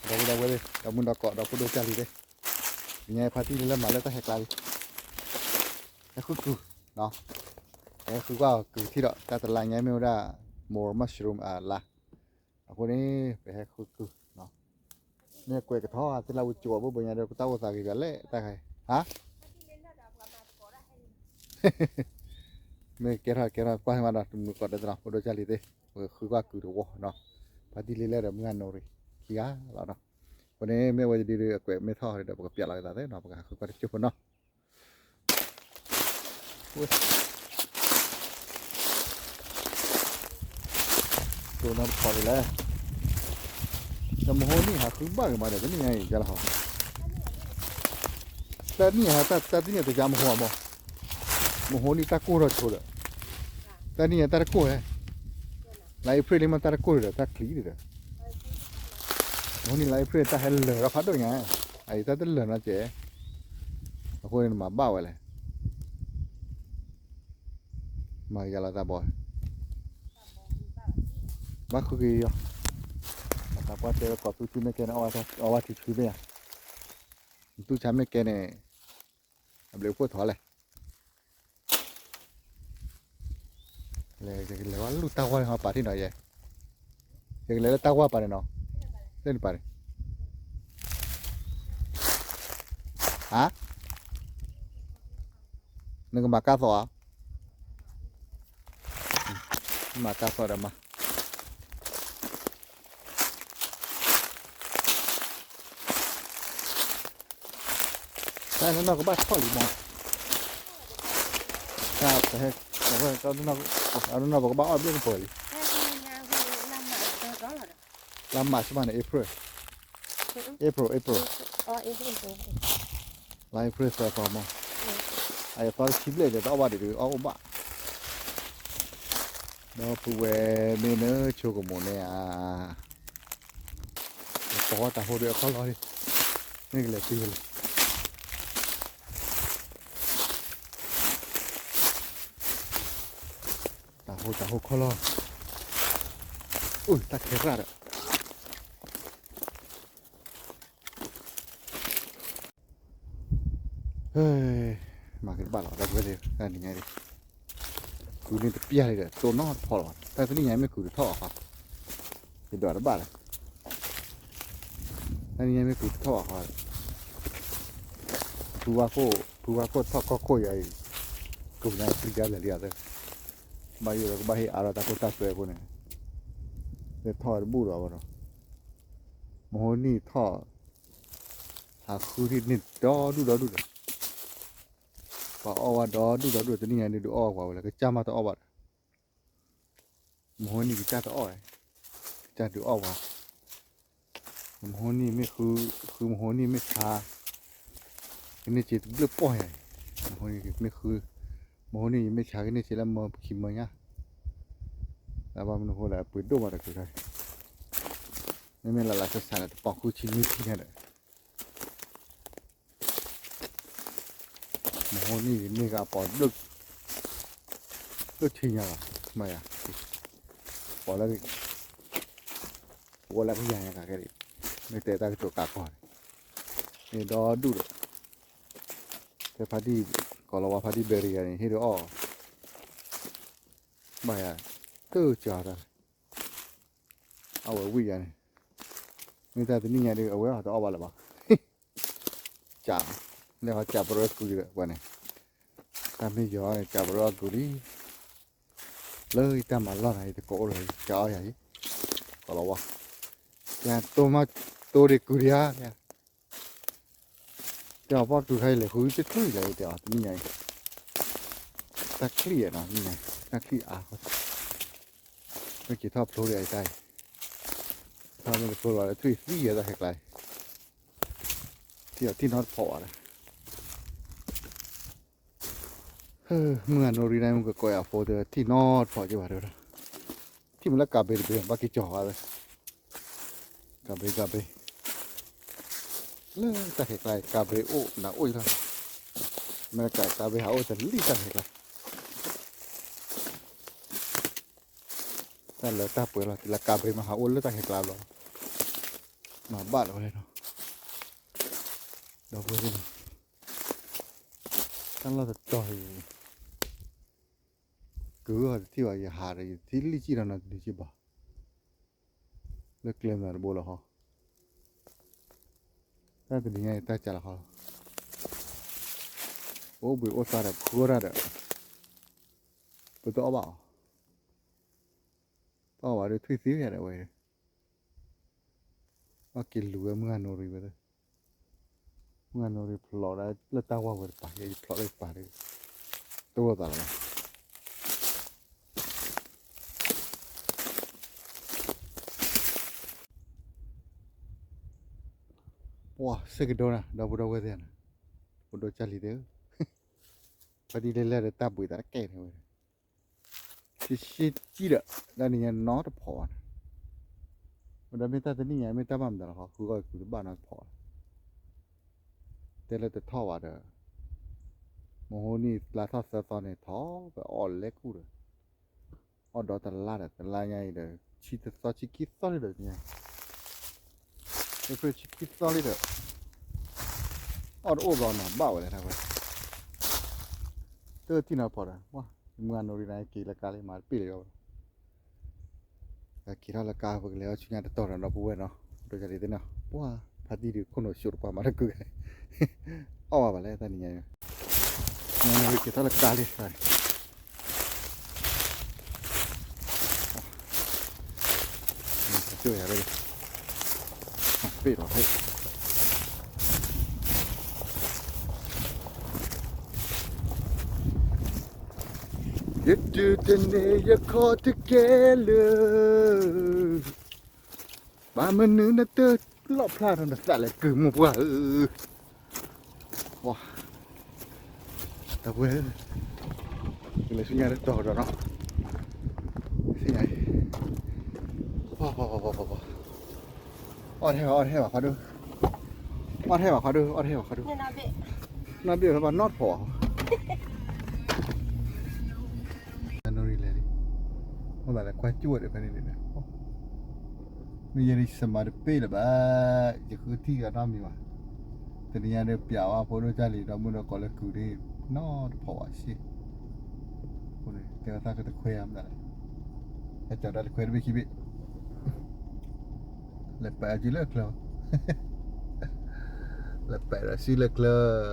ဒီပုၢ်ဒီဝဲၢ်သ့ၣ် ဒီမုၢ်ဒီကီး ဒီဖိဒိကၢ်လံၤသ့ၣ်, ညါဖါတံၢ်လၢလၢမၤလၢတၢ်ဟဲကျါလံ, ဟဲဃုကုၢ်, ဟဲဃုကွၢ်ကုၢ်ထံၣ်ဒီး တၢ်တလါညါမ့ၢ်ဝဲဒၣ် more mushroom အလါ, အဃိန့ၣ် ပဟဲဃုကုၢ်, မ့ၢ်ကွဲးကထီၣ်သ့ၣ်လၢဝဲကၠိအဘိဘိညါဒီး တၢ်အိၣ်သးဂ့ၤဘၣ်လဲၣ် တၢ်ခါ, ဟါ မ့ၢ်ကဲထီၣ်ကဲထီၣ်ကွၢ်မးဒီး တမုၢ်ကီးဒီးတနီၤ ဖိဒိကၢ်လံၤသ့ၣ် ပဃုကွၢ်ကုၢ်တဝီနီၤ, ဖါတံၢ်လံလဲၣ်ဒီးမုၢ်ဂၤနီၣ်ရံၣ် ခံဂၤလီၤနီၤ, အဃိန့ၣ် မ့ၢ်ဝဲတဒုဒီး အကွဲးမ့ၢ်ထီၣ်ဒီး ပကပျးလီၤကသးသ့နီၤ, ပကဟးဃုကွၢ်တကၠိဖိနီၤ တိၢ်နီၣ်တခီဒ်လဲၣ်, ဒီးမဟိနံၣ်ဟးဃုဘၣ်က့ၤမးဒီး တနံၣ်ညါအံၤကလီၤဟီ, တနံၣ်ဟး တၢ်တနံၣ်တယါမဟိအမး, မဟိနံၣ်တၢ်ကိၢ်ထီၣ်ဆိဒီး, တနံၣ်ညါတၢ်တကိၢ်ဟဲ, လါအ့ဖြ့ၣ်လံမးတၢ်တကိၢ်ဒီး တၢ်ချံဒီး မဟိနံၣ်လါအ့ဖြ့ၣ်တၢ်ဟဲလၢာ်ထီၣ်ဖးဒိၣ်ညါ, အအံၤတၢ်တလၢာ်နီတစဲး, အဃိန့ၣ်နမၤဘၣ်ဝဲလဲၣ်, မၤကယၤလီၤသးဘီ, ဘၣ်ဃုက့ၤယီၤ, အသးပှၢ်တဲဝဲကိးသူထံမ့ၢ်ကဲန့ၣ် အီၣ်ဘၣ်ထံဆှံမ့ၢ်ဧါ, နသူဆါမ့ၢ်ကဲန့ၣ်, အဘျုးဖှိၣ်ထီၣ်လဲၣ် လဲၤ ယကလဲၤဝဲလူၤတၢ်ဝါန့ၣ်ဟီပာ်ထံၣ်နီၤယဲ, ယကလဲၤလၢတၢ်ဝါပာ်န့ၣ်နီၤ, လၢနပာ်န့ၣ်, ဟါ, နကမၤကါသီၣ်ဧါ, မၤကါသီၣ်ဒီးမၤ တၢ်နီၢ်ကဘၣ်ထီၣ်လံမး, တၢ်ပဟဲ, အနီၢ်ပကဘၣ်အီၣ်ဘျဲၣ်ကပီၤလံ, လါမးစမးန့ၣ် April, April, April, လါ April သၢသီမး, အယသီတဆံဘျဲၣ်ဒီးတအီၣ်ဘၣ်ဒံးဒုး အီၣ်အိၣ်ဘၣ်, ဒီပုၢ်ဝဲၢ်မ့ၢ်နဆိကမိၣ်န့ၣ်ဧါ, ပီတၢ်ဟိဒုးအခီၣ်လီၤ, မ့ၢ်ကလဲၤသံလီၤ တၢ်ဟိတၢ်ဟိခီလီၤ, အိၣ်တၢ်ခဲရၣ်ဒီး, မၤက့ၤတဘၣ်လီၤ ဒီပုၢ်ဝဲၢ်သ့ၣ်, တၢ်နံၤညါအံၤ, ကုၢ်န့ၣ်တပျၢ်လံဒီး တိၢ်နီၣ်တဖီလီၤ, တၢ်တနံၤညါမ့ၢ်ကုၢ်တထီၣ်ဘၣ်ဃီ, ယဒွးတဘၣ်လၢ တနံၤညါမ့ၢ်ကုၢ်တထီၣ်ဘၣ်ဃီ, ဖုဝါခိၣ်, ဖုဝါခိၣ်ထီၣ်ကီၢ်ခိၣ်ယၤအံၤ, ကုၢ်နၤပျံၤဒၣ်လဲာ်လံအသး, ဘၣ်ယိၣ်ဒီးကဘၣ်ဟ့ၣ်အါထီၣ်တၢ်ခိတၢ်သွဲအဃိန့ၣ်, သ့ၣ်ထီၣ်ဝဲတဘူၣ်လီၤဘၣ်ဒီး, မဟိနံၣ်ထီၣ်, ဟးဃုထံၣ်န့ၢ်ဒီဒူၣ်ဒီဒူၣ်ဒီး, ပှၤအီၣ်ဝဲဒီဒူၣ်ဒီဒူၣ် တနံၤညါဒုးဒုးအီၣ်ဝဲပှၤဝဲလၢ ကစၢ်မးတအီၣ်ဘၣ်ဒီး မဟိနံၣ်ကစၢ်တအီၣ်, ကစၢ်ဒုးအီၣ်ဝဲ, မဟိနံၣ်မ့ၢ်ဃု, ဃုမဟိနံၣ်မ့ၢ်ဆါ, ကန့ၢ်စ့တဘျုးပီၢ်ယၤ, မဟိနံၣ်မ့ၢ်ဃု, မဟိနံၣ်ယမ့ၢ်ဆါကန့ၢ်စ့လၢမၢခံမၢညါ, တၢ်ဘၣ်မနုၤဃိလဲၣ် အပှ့ၤဒိၣ်မးတကုၤထီၣ်, မ့မ့ၢ်လၢလၢဆါဆါန့ၣ် တပီၢ်ဃုဆံနွံဆံညါဒီး မဟိနံၣ်န့ၢ်ကအပီၢ်ဒိၣ်, ဒိၣ်ဆံညါလီၤ, မ့ၢ်ယၤ, ပီၢ်လၢ, ပဝဲလၢကယၤညါကကဲဒံး, မ့ၢ်တဲတၢ်ကတိၤကးကီၢ်န့ၣ်, န့ၣ်ဒီဒူၣ်ဒီး, တဲဖါတံၢ်, ကီၤလၤဝါဖါတံၢ်ဘဲရံယၤန့ၣ် ဟ့ၣ်ဒုးအီၣ်, ဘၣ်ယၤ, တၢ်ကၢၤတၢ် အဝဲဝံၣ်ယၤန့ၣ်, မ့ၢ်တၢ်တနံၣ်ညါဒီး အဝဲအီၤတအီၣ်ဘၣ်လၢၤဘၣ်, ကး, လဲၤဟီကးပရၢကုၤဒီးပှၤန့ၣ်, တၢ်မ့ၢ်ယီၤန့ၣ် ကးပရၢအကုၤလံ, လၢယတၢ်မၤလီၢ်နၤ ယတကိးအိၣ်ဒီး ကးအီၣ်ယၤအံၤ, ကီၤလၤဝါ, ယတိၢ်မး, တိၢ်ဒံးကုၤဒံးဧါ, တဲအီၤပှၤကုၤခါအံၤလဲၤဃုတချုးလဲၣ် ယတဲအီၤ တနံၣ်ညါအံၤ, တၢ်ချံၣ်နီၤ တနံၣ်ညါ, တၢ်ချံၣ်အါဃီ, မ့ၢ်က့ၤထီၣ်ဖျိဒီးအံၤတၢ်အံၤ, ထီၣ်မ့ၢ်တဖျိလီၤလၢထွံၣ်သံယၤ တၢ်ဟဲကျါအံၤ, ထံၣ်အီၤထံၣ်နီတဖီဘၣ်ဒီး မုၢ်ဂၤနိရံနၤ မုၢ်ကကိးယၤဖိတဲ ထံၣ်နီတဖီက့ၤဘၣ်တဲဝဲဒၣ်, ထံၣ်မ့ၢ်လၢကးဘ့တဘ့ ဘၣ်က့ၤကၠီၤဝဲ, ကးဘ့ကးဘ့, လၢတၢ်ခဲကျါ ကးဘ့အိၣ်နၤအိၣ်လီၤ, မ့ၢ်ကးကးဘ့ဟးအိၣ်တလံၣ်တၢ်ခဲကျါ, တၢ်လၢတၢ်ပှဲၤလီၤ တုၤလၢကးဘ့မ့ၢ်ဟးအိၣ်လၢတၢ်ခဲကျါဘျီ မၤဘၣ်လီၤဝဲနီၤ, ဒီပုၢ်ဝဲၢ်သ့ၣ်နီၤ, တၢ်လီၢ်တတီၤအံၤ ကုၢ်အီၤတထံၣ်ဘၣ်, ယဟးဒီးယတထံၣ်လံၣ်ကံၣ်ဒီးနီတဒုက့ဘၣ်, လၢကျဲမနုၤတဘိလီၤဟီ, တၢ်တနံၤညါအံၤတၢ်ကးလီၤဟီလီၤ, အိၣ်ဘှံးအိၣ်သါဒီးဖုဂီၢ်တၢ်ဒီး, ပတအီၣ်ဘၣ်အီၤ, တအီၣ်ဘၣ်ဒီးထွံၣ်သံယၤဒီးဝဲ, ဘၣ်က့ၤလူၤဝဲမုၢ်ဂၤနိရံဝဲ, မုၢ်ဂၤနိရံဖျိးဒၣ်လၢတၢ်ဝါဝဲတပၤ, ယဖျိးလၢတပၤဒီး, တအိၣ်သးလီၤ. ပှၤစ့ၢ်ကဒိနၤ ဒီပုၢ်ဒီဝဲၢ်သ့ၣ်နၤ, ပဒိၣ်ကၢ်လံၤသ့ၣ်ဧၢ, ဖါတံၢ်လဲၤလဲၤဒီးတၢ်ဘှံးသးတကဲန့ၣ်ဝဲ, ဆံးဆံးကံၣ်ဒီး တၢ်နံၤညါနီတဖီးဘၣ်န့ၣ်, ဝဲဒၣ်မ့ၢ်တၢ်တနံၤညါ မ့ၢ်တၢ်ဘၣ်မနုၤလီၤဟီ, ဃုဂီၢ်ကုၤတဘၣ်နီတဖီးလီၤ, တဲလၢတထီၣ်ဘၣ်ဒီး, မဟိနံၣ်လါထီၣ်သၢသီန့ၣ်ထီၣ် ပအီၣ်လဲၤကူၣ်ဒီး အီၣ်ဒီတလါဒီး တလါညါအံၤဒီး ဆံတသီဆံခံသီလံဒီးညါ, ဆံခံသီလံဒီး, အီၣ်တအိၣ်ဘၣ်နီၤ ဘၣ်ဝဲလဲၣ်တၢ်ဝဲ, တထံၣ်နီၤဖီးဒီး မုၢ်ဂၤနိရံန့ၣ် က့ၤလၢကါလံ မၤတပ့ၢ်လၢၤဘၣ်, က့ၤထီၣ်လၢကါ ပကလဲၤအီၣ်ဆူညါတတီၤဒီး ဒီပုၢ်ဝဲၢ်နီၤ, ဒိၣ်ကၢ်လံၤသ့ၣ်နီၤ, ပှၤဖါတံၢ်ဒုးခိၣ်နူာ်ဆူးတပှၢ်မၤတကုာ်, အီၣ်ဘၣ်ဘၣ်လဲၣ်တၢ်နံၤညါအံၤ, မုၢ်ဂၤနိရံက့ၤထီၣ်လၢကါလံ ကၠိၣ်ယၤဝဲလံ, ပ့ၢ်လီၤဟဲ, ယတုၤတန့ၢ်ယခီၣ်တကဲလၢာ်, ဘၣ်မနုၤနတလီၣ်ဖျါထီၣ်နသးလဲၣ် ကုၢ်မိၢ်ပှၢ်ဧၢ, ပှၤ, ဒီပုၢ်ဝဲၢ်, ကလဲၤဆူညါတတီၤဒီးနီၤ, ဆူညါအံၤ, ပှၤ, အီၣ်တဟဲဘၣ် အီၣ်တဟဲဘၣ်ခွါဒိၣ်, အီၣ်တဟဲဘၣ်ခွါဒိၣ် အီၣ်တဟဲဘၣ်ခွါဒိၣ်, နီၣ်ဘ့ၣ်ဖဲဘၣ်နီတဖီး, နီၣ်ရံလဲၤလံ, အိၣ်သးလဲၤကွၢ်ကၠိၣ်ဝဲဒီးဖဲန့ၣ်န့ၣ်, မ့ၢ်ယဲဒၣ်ယစမၤတပ့ၢ်လၢၤဘၣ်, ယဃုထံၣ်ဒီးနီတမံၤဘၣ်, တနံၤညါဒီးပျးဝဲဖိဒိၣ်ကၢ်လံၤဒီးမုၢ်ဒီးကိးလၢကုၤဒ်နီတဖီးဘၣ်ဆ့, တဲဝဲသးကတခွဲမနုၤလဲၣ်, ဟဲကၠီၤတၢ်တခွဲတဘ့ၣ်ခံဘ့ၣ်, လဲၤပာ်အစုလၢချၢ, လဲၤပာ်ဒီးစုလၢချၢ,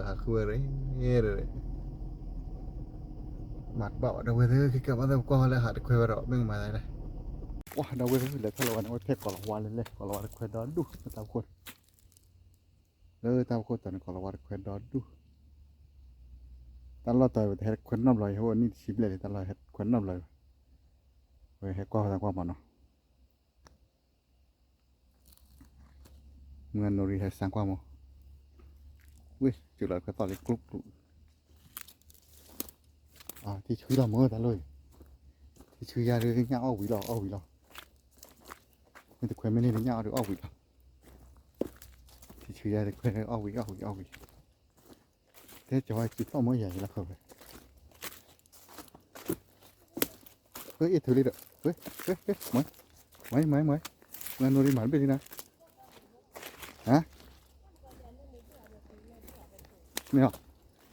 ဟးဃုဝဲရ့, မၤတဘၣ်ဘၣ် ဒီပုၢ်ဝဲၢ်သ့ၣ်, ခဲကဲဘၣ်သ့ၣ်ပကွၢ်လၢဟးတခွဲဝဲဒီး မ့ၢ်ကမၤလဲၣ်, ပှၤ ဒီပုၢ်ဝဲၢ်သ့ၣ် လဲၤထီၣ်လၢဝဲန့ၣ် အိၣ်ထဲကိးလၤဝါလဲၣ်လဲၣ် ကိးလၤဝါတခွဲဒီဒူၣ် လၢတၢ်ဖီခိၣ်, လၢတၢ်ဖီခိၣ်တီၤန့ၣ် ကိးလၤဝါတခွဲဒီဒူၣ်, တၢ်လီၢ်တီၤဝဲတဟဲတခွဲနီတဘျီအံၤ ဟဲအိၣ်နံၣ်တဆံဘျဲၣ်လံ တၢ်လီၢ်ဟဲတခွဲနီတဘျီအံၤ, ဝဲဟဲကွၢ်သးကွၢ်မးနီၤ မုၢ်ဂၤနိရံဟဲစၢ်ကွၢ်မး, ဝ့ၢ် စၢၤလီၤတခွဲသီၣ်လံကျိကျိ, ထံဆှံလီၤမ့ၢ်တၢ်လီၢ်အံၤ, ထံဆှံယါဒုးညၣ်အီၣ်ဝံၤလီၤ အီၣ်ဝံၤလီၤ, မ့ၢ်တခွဲမ့ၢ်န့ၢ်ဒုးညၣ်အီၣ်ဒုးအီၣ်ဝံၤလီၤ, ထံဆှံယါတခွဲအီၣ်ဝံၤအီၣ်ဝံၤအီၣ်ဝံၤ, တဲကီၤဝဲစုဖျီၣ်မ့ၢ်ယၤယလီၤဃီဝဲ အ့ၣ်ထုးလံဒီး, ဝဲ, ဝဲ, ဝဲ, မ့ၢ်, မ့ၢ်, မ့ၢ်, မုၢ်ဂၤနိရံမၤတဘ့ၣ်လံနၤ, ဟါ, မ့ၢ်,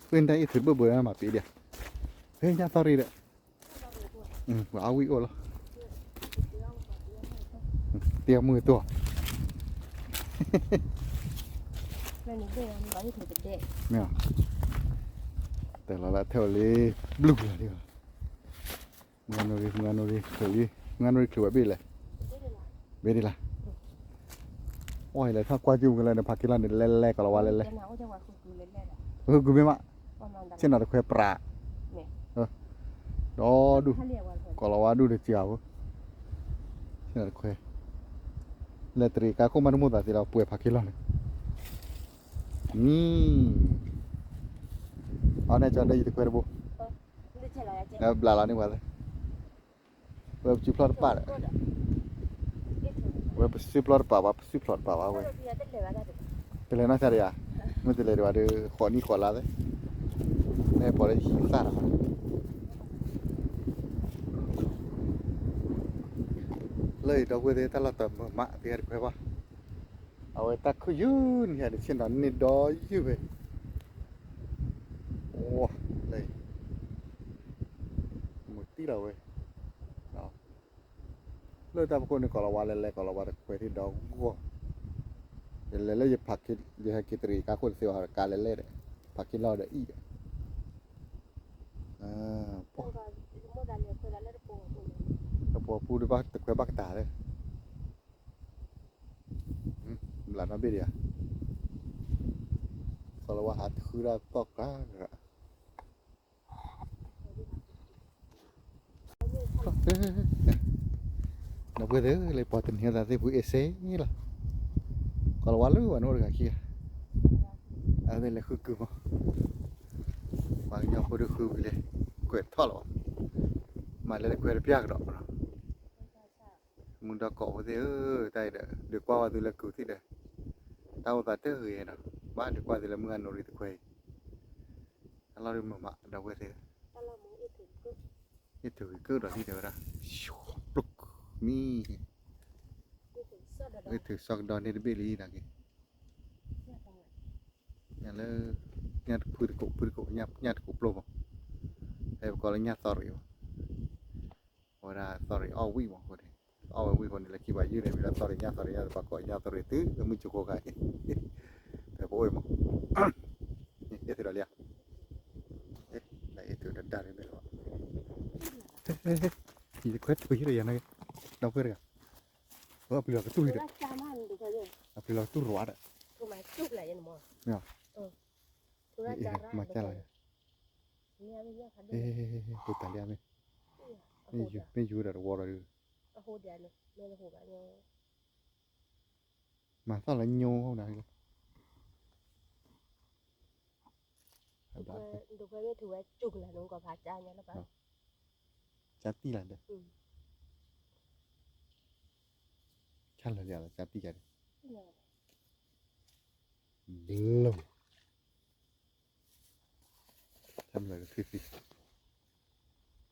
ဝဲနတၢ်အ့ၣ်ထုးဘၣ်ဘၣ်မၤပ့ၤဒံး, ဟဲညၣ်သီၣ်ရံဒီး, ပှၤအီၣ်ဝံၤအိၣ်လီၤ, တမုာ်တိၢ်, မ့ၢ်, တၢ်လီၤလၢထဲအီၤလံ, ဘျုးလီၤလံ, မုၢ်ဂၤနိရံ မုၢ်ဂၤနိရံချုးလံ, မုၢ်ဂၤနိရံချုးဝဲဘ့ၣ်လဲၣ်, ဘ့ၣ်ဒ်လဲၣ်, အီၣ်လဲၤထီၣ်ကွၢ်ကၠူၣ်ကလဲၣ်န့ၣ် ဖးက့ၤလီၤန့ၣ် လဲၤလဲၤကိးလီၤဝါလဲၤလဲၤ, ဃုကွံာ်မ့ၢ်မး, ဆ့ၣ်နီၤတခွဲပြး, ဒီဒူၣ်, ကိးလီၤဝါဒူၣ်တစှၤဖိ, ဆ့ၣ်နီၤတခွဲ, လဲၤတရံးကါခိၣ်မးတမိၣ်သးသ့လီၤ ပှဲၤဖးက့ၤလီၤန့ၣ်, အီၣ်နဲၣ်ကၠီဒီးယတခွဲတဘိ လၢဘျးလီၤန့ၢ်ပှၤသ့, ဝဲပစုဖျီၣ်တပာ်ဒီး, ဝဲပစုဖျီၣ်တပာ်ဘၣ် ပစုဖျီၣ်တပာ်ဘၣ်ဝဲ, တလဲၤနီၢ်ဆါဒီးယၤ, မ့ၢ်တလဲၤဒံးဘၣ်ဒီး ဃိးနံၣ်ဃိးလါသ့, မ့ၢ်ပှၤလၢယဟံးသၣ်ဒီး, လၢအံၤဒီပုၢ်ဝဲၢ်သ့ၣ် တၢ်လီၢ်တမုာ်မး သ့ၣ်တခွဲဘၣ်, အဝဲတၢ်ခုၣ်ယုၢ်န့ၣ် ဟဲတဆ့ၣ်နီၤန့ၢ်ဒီးယုၢ်ဝဲ, ဝါ, လၢ, မုၢ်တံၢ်လီၤဝဲ, လၢတၢ်ဖီခိၣ်န့ၣ် ကိးလီၤဝါလဲၤလဲၤ ကိးလီၤဝါတခွဲးထံၣ်ဒီးဂီၢ်, ယလဲၤလၢယဖးခ့, ယဟဲက့ၤတရံးကါခိၣ်တသ့အီၤ ကါလဲၤလဲၤဒီး, ဖးခ့လီၤဒီးအံၤဒီး, တပီၤပူၤတဘၣ်တခွဲးဘၣ်ကတၢ်လၢ ဘျးနီၣ်ဘ့ၣ်ဒံးဧါ, ကိးလီၤဝါဟးတဃုဒၣ်သီၣ်ကျါ, ဒီပုၢ်ဝဲၢ်သ့ၣ် လၢပှၤတနံၤသးသ့ၣ်ဖုအ့စ့လီၤ, ကိးလီၤဝါလၢဝဲန့ၣ်အိၣ်တဂၤခံဂၤ, အဝဲသ့ၣ်လဲၤဃုကုၢ်မး, ပှၤကညီဖိတဃုဝံၤလဲၤ, ကွဲးထီၣ်လီၤ, မၤလဲၤတခွဲးတပျၢ်ကဒီး မုၢ်ဒီကိးဖိသ့ၣ်ဧၢ, တၢ်အံၤဒီး ဒုးကွၢ်ဝဲသုလၢကုၢ်သ့ၣ်ဒီး, တၢ်အိၣ်သးတဂ့ၤနီၤ, ဘၣ်ဒုးကွၢ်သုလၢမုၢ်အနိရံတခွဲးအံၤ, တၢ်လီၢ်ဒုးမုာ်မး ဒီပုၢ်ဝဲၢ်သ့ၣ်ဧၢ, အ့ၣ်ထုးက့ၤကုၢ်ဒီးလံတဲဝဲဒၣ်, ပျုၢ်မံ, အ့ၣ်ထုးစီၤကဒီးန့ၣ်တဘ့ၣ်လံနာ်က့ၤ ညၣ်လၢ, ညၣ်တဖုတကိး ဖုတကိး ညၣ်တကိးပျိမး, ဖဲပကိးလၢညၣ်သီရံးမး, အဝဲဒၣ်သီရံးအီၣ်ဝံၣ်မးအဃိန့ၣ်, အီၣ်ဝဲဝံၣ်အဃိန့ၣ် လၢခံပှၤယုၢ်န့ၣ် မ့ၢ်ဒၣ်သီရံးညၣ် သီရံးညၣ် ပှၤကိးညၣ်သီရံးတုၤလၢမုၢ်ကၠိဃိဂၤအံၤ, ဖဲပအိၣ်အံၤမး, အ့ၣ်ထုးဒီးလံဧါ, အ့ၣ်ထုးဒီးဒၣ်န့ၣ်မ့ၢ်လီၤ, ယတခွဲးထုးဟံၣ်ဒီးယၤန့ၣ်, ဒီပုၢ်ဝဲၢ်တဂၤ, အပျံၤလီၤကတူၢ်ဟံၣ်ဒီး, အပျံၤလီၤကတူၢ်ရၤဒီး, မ့ၢ်, မၤကၢ်လီၤ, ပတၢ်လံဧါမ့ၢ်, မ့ၢ်ယူၤဒီးတဝီဒီး, မၤသီၣ်လၢညိနၤ, ကၢ်တံၢ်လီၤဒီး, ကၢ်လီၤလံလီၤ ကၢ်တံၢ်ကဒီး, ဘျီ, တၢ်မၤလၢကသံၣ်သံၣ် တၢ်တဘ့ၣ်န့ၣ် မ့ၢ်ကအ့ၣ်ထုး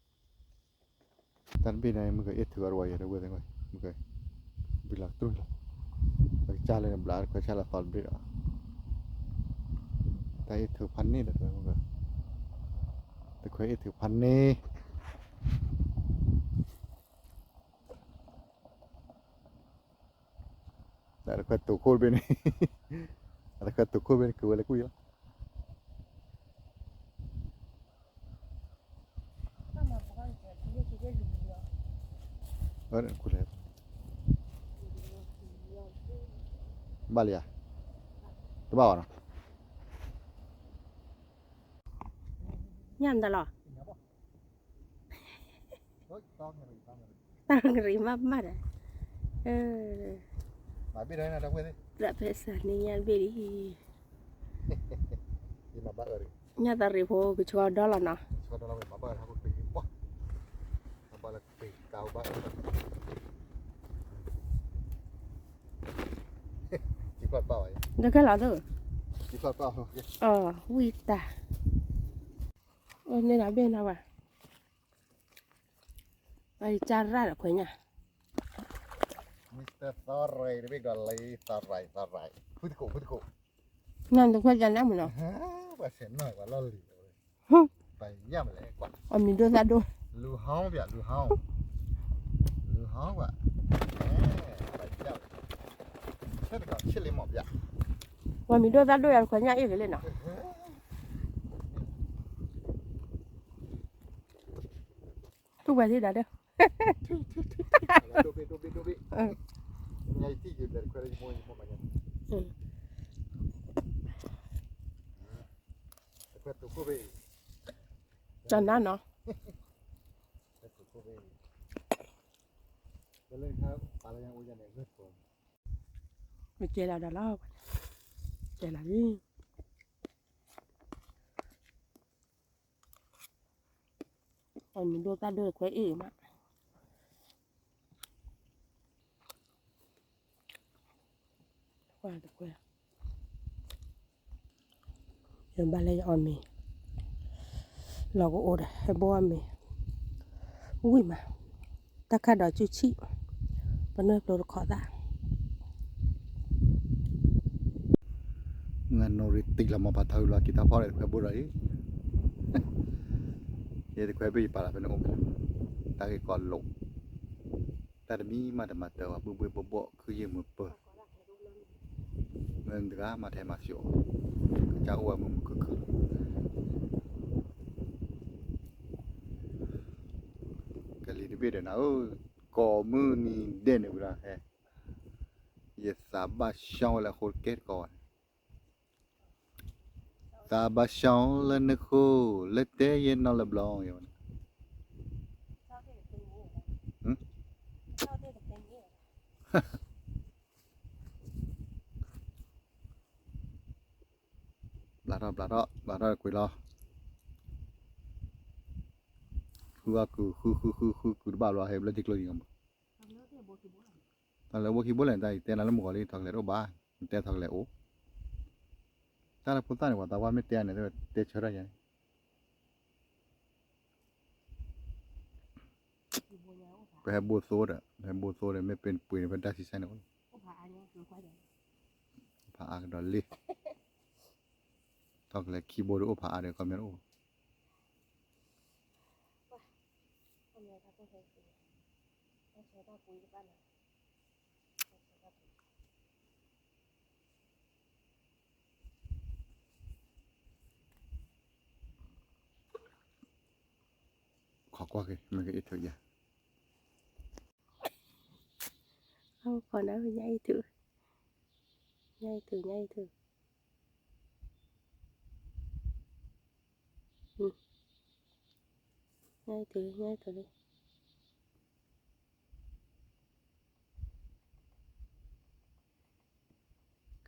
အီၤတဝီယဲၢ်တဝဲၢ်သ့ၣ်, မ့ၢ်က, ဘုလီၤကတြူၢ်လီၤ, ပကစၢ်လၢနဘျါတခွဲးဆၣ်လီၤသီတဘ့ၣ်ဒီး, တၢ်အ့ၣ်ထုးဖးန့ၢ်ဒီးတဝဲၢ်မ့ၢ်က, တခွဲးအ့ၣ်ထုးဖးန့ၢ် တခွဲးတိာ်ခိၣ်တဘ့ၣ်န့ၣ်, တခွဲးတိာ်ခိၣ်တဘ့ၣ်န့ၣ် ကဝဲလၢကွံာ်လီၤ, ဘၣ်လံဧါ, တဘၣ်ဘၣ်နီၤ, ညၣ်မတၤလီၤ တၢ်ကရံၣ်မးမးဒီး, တၢ်ဖဲစးန့ၣ်ညၣ်တဘ့ၣ်လံ, ညၣ်သးရ့ဖိကဆှီဒီလီၤနီၤ, တခဲလီၤသၢ, ဝံၣ်တၢ်, န့ၣ်ဒီးဘ့ၣ်နီၤဘၣ် အကၢ်ရၣ်ဒီးခွဲးညၣ်, နတခွဲးယၤနမုၢ်နီၤ, အီၣ်မံၤဒိၣ်သၣ်ဒိၣ်, အီၣ်မံၤဒိၣ်သၣ်ဒိၣ်ယၤတခွဲးညၣ်အ့ၣ်က့ၤလံနီၤ, တူၢ်ဝဲသ့ၣ်ဒၣ်ဒီး တၢ်နါနီၤ, မ့ၢ်ကဲလီၤဒီးလီၤ, ကဲလီၤလံ အီၣ်မံၤဒိၣ်သၣ်ဒိၣ်ခွဲးအ့ၣ်မး, ကွၢ်တခွဲး, ယဘၣ်လၢယအီၣ်မ့ၤ, လီၤကအိၣ်ဒီး ဟဲဘိအီၣ်မ့ၤ, ဝံၣ်မး, တၢ်ခၣ်ဒီးကူၣ်ဆံၣ်, ပနွဲၢ်ပျိတခီသၣ် ရ့တံၢ်လီၤမၤဖးထီဝံၤလီၤ က့ၤထီၣ်ဖီၣ်ဒီးတခွဲဘိဒီးအံၤ, ယဲတခွဲဘ့ၣ်ယပာ်လီၤဖဲန့ၣ်အိၣ်ဖဲန့ၣ်, တၢ်ဂ့ၢ်ကီလိာ်, တၢ်တမံၤမးတမၤတၢ်ဝဲ ဘှ့ၣ်ဘှ့ၣ်ဘှီၣ်ဘှီၣ် ခုယ့ၢ်မုာ်ပၢၢ်, မ့ၢ်တဂၤမၤထဲမၤဆူၣ်အီၤ, ကစၢ်အိၣ်ဝဲမုာ်မုာ်ခုၣ်ခုၣ် ကလံၤတဘ့ၣ်ဒီးနၤဧၢ, ကိးမုၢ်နံၤဒဲးန့ၣ်ဝံၤလီၤဟဲ, ယသးဘၣ်ဆှီဝဲလၢအဃိတကဲတကိးဘၣ်န့ၣ်, သးဘၣ်ဆှီလၢနဃိ, လၢတဲယဲၢ်နီၢ်လၢဘျီယဝဲန့ၣ်, ဘျါထီၣ်ဘျါထီၣ်ဘျါထီၣ်ကွံာ်လီၤ, ဃုအီၣ်ကုာ် ဃုဃုဃုဃုကုာ်တဘၣ်ဘျီ ဟဲဘျၢထံကျိနံၤမး, တၢ်လၢဘိခံဘိလဲၣ် တၢ်အံၤတဲနၤလၢမုၢ်ဂီၤလံ ထီၣ်ကလဲၤတအိၣ်ဘၣ်, နတဲထီၣ်ကလဲၤအိၣ်, တၢ်လၢဖိသၣ်န့ၣ် ပှၤသးပှၢ်မ့ၢ်တဲန့ၣ် တဲဆၢထၢၣ်ယါန့ၣ် ပဟဲဘိၣ်သိဒီး ပဟဲဘိၣ်သိဒီး မ့ၢ်ပ့ၤပှ့ၤန့ၣ် ဖဲတၢ်ဆံဆဲန့ၣ်အိၣ်, ဖးအါကဒီး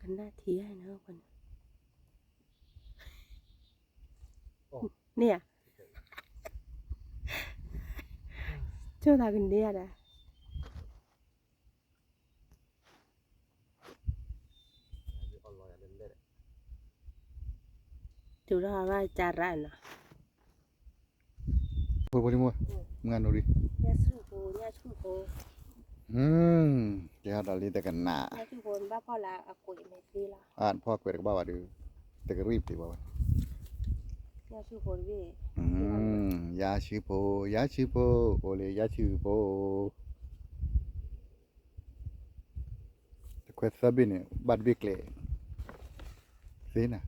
လံ, ထီၣ်ကလဲၤခံဘိဒီးအိၣ်ဖးအါဒီး ခီမ့ၢ်တအိၣ်, ခီကွၢ်က့ၤ မ့ၢ်က့ၤအ့ၣ်ထုးယၤ, အခိးနၢ် ညၣ်အ့ၣ်ထုး, ညၣ်အ့ၣ်ထုး ညၣ်အ့ၣ်ထုး, ညၣ်အ့ၣ်ထုး ညၣ်အ့ၣ်ထုးလံ ကနၣ်ထံဧါန့ၣ်, န့ၣ်ဧါ, ကၠိၣ်သးကန့ၢ်ဧါဒီး, တုၤထီၣ်ဘၣ်ကၢ်ရၣ်နီၤ, ဖိဖိလံမိၢ်, မုၢ်ဂၤနိရံ, ကဲဟီၣ်ဒီးလံတကနၣ်, အဖီၣ်ကွဲးတကဘၣ်ဘၣ်ဒီး, တကရံၣ်ပျံၤဘၣ်ဝဲ, ယါဆှုဖိ, ယါဆှုဖိ, အိၣ်လံယါဆှုဖိ တခွဲသၢဘ့ၣ်န့ၣ် ဘၣ်တဘ့ၣ်ကျဲ, သ့နၤ,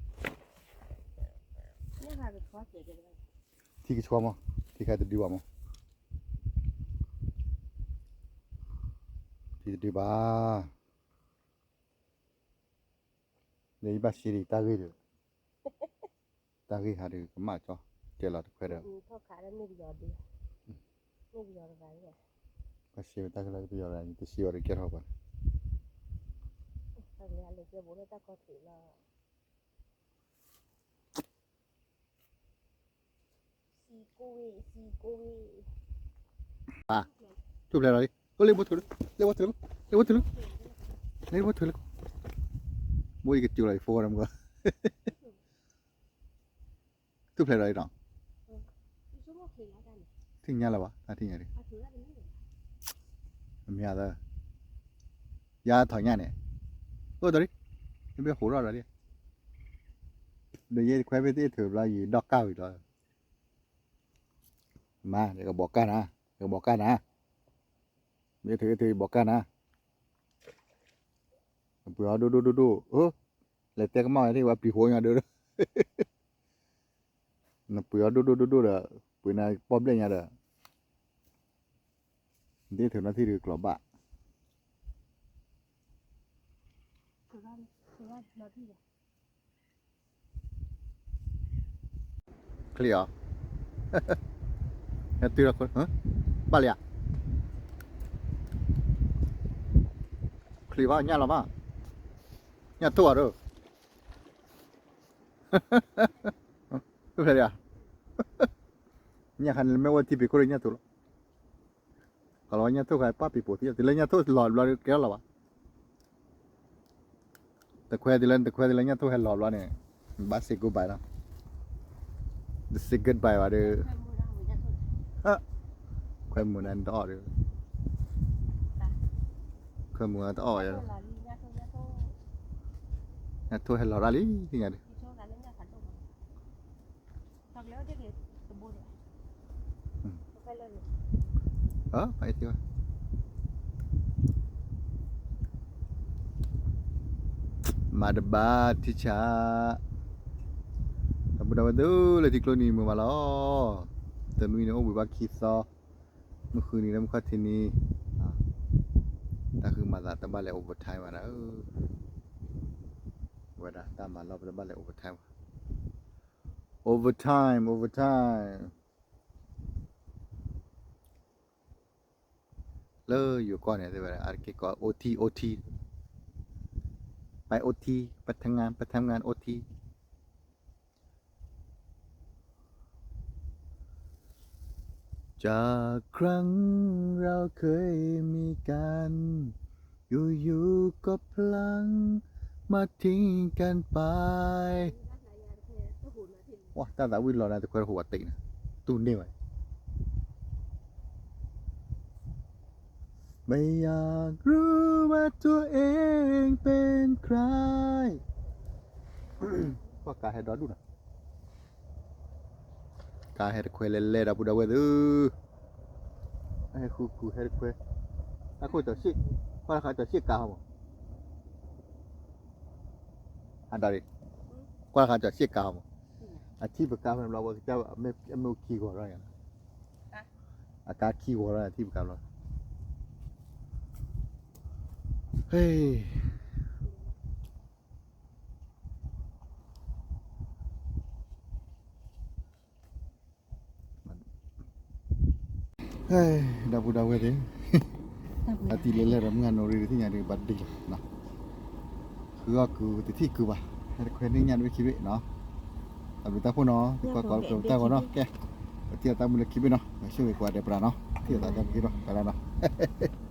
ထံကဆှီမး, ထံခါတဒုဘၣ်မး, ထံတဒုဘၣ်, ဒီးယဘၣ်စံးဒံးတၢ်ဂ့ၢ်ဒီး, တၢ်ဂ့ၢ်ဟးဒီးကမၣ်ကၠီ, ကဲလီၤတခွဲဒီး, ဘၣ်စံးဝဲတၢ်ဂ့ၢ်လၢကပယီၤဒီး ယတစံးဝဲဒီးကဲထီၣ်ပှၤန့ၣ် ထူၣ်ဖျဲးလီၤလံ, အိၣ်လၢဘိထုးလၢ, လၢဘိထုးလၢ, လၢဘိထုးလၢ, လၢဘိထုးလၢ, ဘိယကစူၤလီၤယဖိဒီးမုၢ်ဂီၤ, ထူၣ်ဖျဲးလီၤလံနီၤ, ထံၣ်ညါလၢၤဘၣ်, တၢ်ထံၣ်ညါဒံး, အမ့ၢ်သၢ, ယါထီၣ်ညါန့ၣ်, အိၣ်ဒီးလံ, မ့ၢ်ဘၣ်ဟိးထီၣ်ဒီးလံ, ဒီးယဲတခွဲဘ့ၣ်တအ့ၣ်ထုးဘျီယံၤဒီၣ်ကၢ်ဝံၤလီၤ မ့ၢ်ယကဘီးကၢ်နၤ, ယကဘီးကၢ်နၤ, မ့ၢ်ထုးထုးယဘီးကၢ်နၤ, နပှ့ၤအီၤဒိၣ်ဒိၣ်ဒိၣ်ဒိၣ်, လဲၤတဲကမၣ်ဝဲသ့ၣ်ဝဲပျံၤဖိညါဒိၣ်ဒိၣ်, နပှ့ၤအီၤဒိၣ်ဒိၣ်ဒိၣ်ဒိၣ်ဒီး, ပှ့ၤနၤပီၣ်ဘျဲၣ်ညါဒီး, ဒ်ထုးနီၢ်ထံၣ်ဒုးကျိးဘၣ် ချံၣ်အီၤ, ဟဲတုၤလီၤ, ဘၣ်လံဧါ, ချံၣ်ဘၣ်ညၣ်လီၤမး, ညၣ်ထိၣ်အီၤဒီး, ညၣ်ခါန့ၣ်မ့ၢ်အိၣ်ထံပ့ၤခိၣ်ဒီးညၣ်ထိၣ်လီၤ, ကလီၤဝဲညၣ်ထိၣ်ခါပၣ်ပ့ၤပိာ်သံ, တုၤလၢညၣ်ထိၣ်လီၤဘျီဒီးကဲထီၣ်လီၤဘၣ် တခွဲတုၤလၢ တခွဲတုၤလၢညၣ်ထိၣ်ဟဲလီၤဘျီန့ၣ်, ဘၣ် say goodbye လီၤ, တ say goodbye ဘၣ်ဒီး, ခွဲမုာ်နၤတအီၣ်ဒီး, ခွဲမုာ်နၤတအီၣ်ဝဲ, နထိၣ်ဟဲလီၤရၣ်လံ သ့ၣ်ညါဒုး မၤတဘၣ်ထံဆး, ဒီပုၢ်ဒီဝဲၢ်သ့ၣ်ဧၢ လၢထံကျိနံၤမုာ်မးလီၤ. တနွံန့ၣ်အိၣ်ဘှံးဘၣ်ခံသီ, မုၢ်ဃုနံၤလၢမုၢ်ခီၣ်ထံးနံၤ, တၢ်ဃုမၤသးတဘၣ်လဲၤ overtime ဘၣ်နၤဧၢ, ဝဲဒၣ်တၢ်မၤလီၢ်ပတဘၣ်လဲၤ overtime ဘၣ်, overtime overtime လၢယိၤကီၢ်န့ၣ် သ့ၣ်ဝဲဒၣ် အါတက့ၢ်ကိး အိၣ်ထံ အိၣ်ထံ, ไป โอที ไปทำงาน ไปทำงาน โอที จากครั้งเราเคยมีกัน อยู่ๆก็พลั้งมาทิ้งกันไป ဝဲ တၢ်သးဝံၣ်လီၤနၤ တခွဲးတဟူးဝဲတံၢ်နၤ, တူၢ်န့ၢ်ဝဲ, ไม่อยากรู้ว่าตัวเองเป็นใคร ကွၢ်ကါဟဲဒီဒူၣ်နၤ, ကါဟဲတခွဲးလဲၤလဲၤ ဒီပုၢ်ဒီဝဲၢ်သ့ၣ်ဧၢ, ဟဲဃုကူဟဲတခွဲး, တၢ်ခိၣ်ကၠီၤစ့ၣ်, ကွၢ်လၢခါကၠီၤစ့ၣ်ကါဟီမး အဒၣ်ရံၣ်, ကွၢ်ခါကၠီၤစ့ၣ်ကါမး, အထံၣ်ပကါဖဲန့ၣ်ဘျီ ဝဲကစၢ်အမ့ၢ်အိၣ်ခံဂီၤထီၣ်ညါ, အကါခံဂီၤထီၣ်ညါ ထံၣ်ပကါဘျီ, ဟ့ၣ် ဒီပုၢ်ဒီဝဲၢ်သ့ၣ်, အတံၤလဲၤလဲၤဒီးမုၢ်ဂၤနိရံ တသ့ၣ်ညါဒံးဘၣ်ဒ်လဲၣ်, ဃုအီၣ်ကုၤတထံၣ်ကုၤဘၣ်, ဟဲတခွဲးန့ၢ်ညၣ်တဘ့ၣ်ခံဘ့ၣ်နီၤ, တၢ်ဘျုးတၢ်ဖှိၣ်နီၤ, သုကွၢ်ကီးလၢပတၢ်ဂီၤနီၤ, ကဲ, ပထံၣ်အသးမုာ်လၢခံဘ့ၣ်နီၤ, ဆိၣ်ဂ့ၤကွၢ်ဒဲးပှၤနီၤ, ထံၣ်အသးတၢ်မုာ်ခံဒီး ကလီနီၤ